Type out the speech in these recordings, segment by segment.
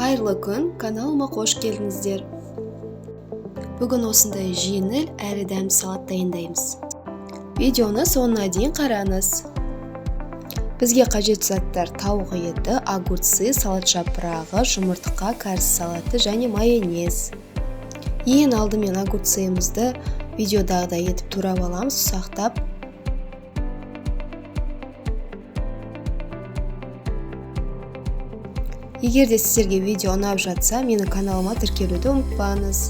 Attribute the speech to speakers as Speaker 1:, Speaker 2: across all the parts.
Speaker 1: Қайырлы күн, каналыма қош келдіңіздер. Бүгін осындай жеңіл әрі дәмді салат дайындаймыз. Видеоны соңына дейін қараңыз. Бізге қажетті заттар: тауық еті, огурцы, салат жапырағы, жұмыртқа, кәріс салаты және майонез. Ең алдымен огурцымызды видеодағыдай етіп турап аламыз, ұсақтап. Егер де сіздерге видео ұнап жатса, менің каналыма тіркелуді ұмытпаңыз.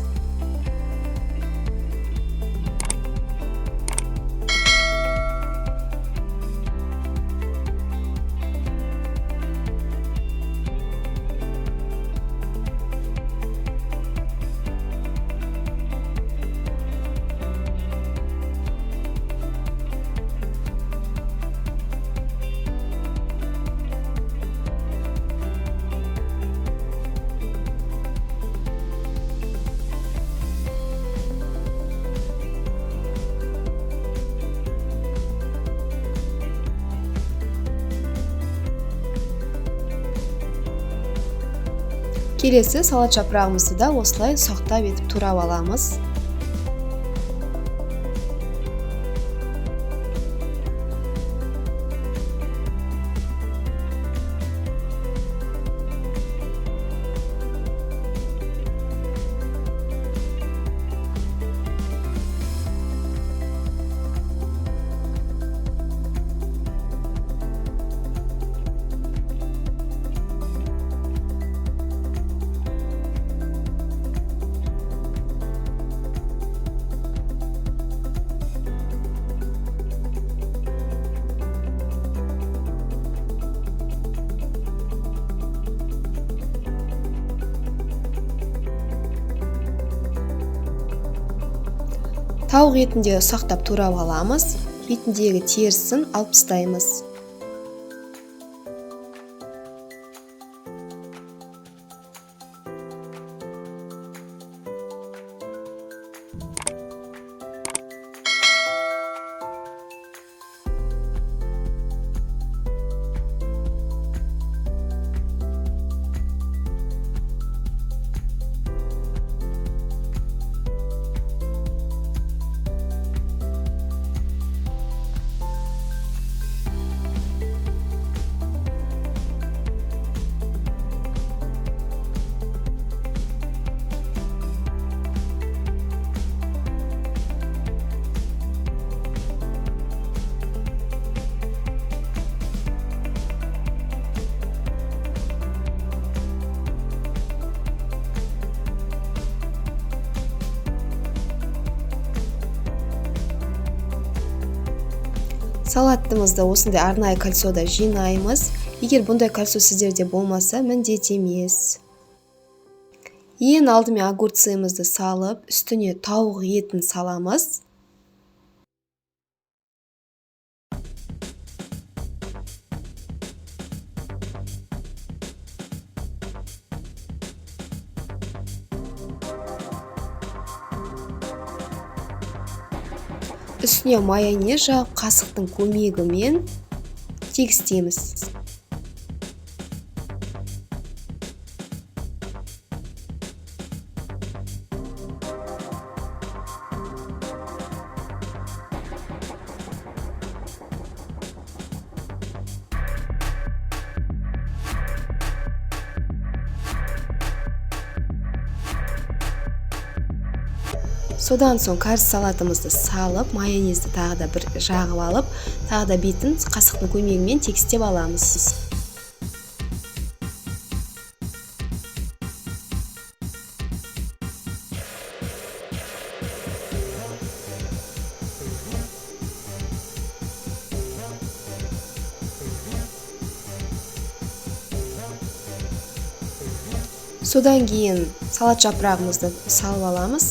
Speaker 1: Келесі салат жапырағымызды да осылай ұсақтап етіп турап аламыз. Тауық етін де ұсақтап турап аламыз, бетіндегі терісін алып тастаймыз. Салатымызды осындай арнайы кольцода жинаймыз. Егер бұндай кольцо сіздерде болмаса, міндет емес. Ең алдымен огурцымызды салып, үстіне тауық етін саламыз. Үстіне майонез жағып, қасықтың көмегімен тегістейміз. Содан соң кәріс салатымызды салып, майонезді тағы да бір жағып алып, тағы да бетін қасықтың көмегімен тегістеп аламыз. Содан кейін салат жапырағымызды салып аламыз.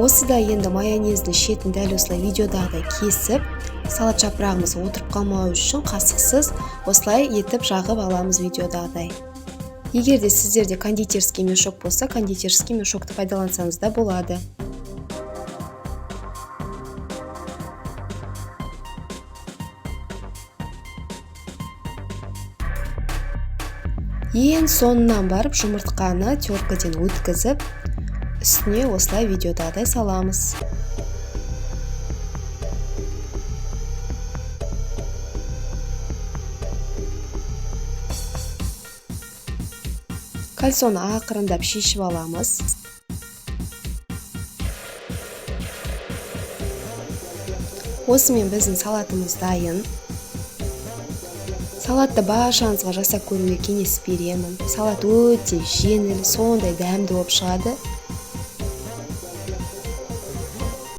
Speaker 1: Осы да енді майонездің шетін дәл осылай видеодағыдай кесіп, салат жапырағымыз отырып қалмау үшін қасықсыз осылай етіп жағып аламыз видеодағыдай. Егер де сіздерде кондитерский мешок болса, кондитерский мешокты пайдалансаңыз да болады. Ең соңынан барып жұмыртқаны теркіден өткізіп, үстіне осылай видеодағыдай саламыз. Кальсонны ақырындап шешіп аламыз. Осымен біздің салатымыз дайын. Салатты баршаңызға жасап көруге кеңес беремін. Салат өте жеңіл, сондай дәмді болып шығады.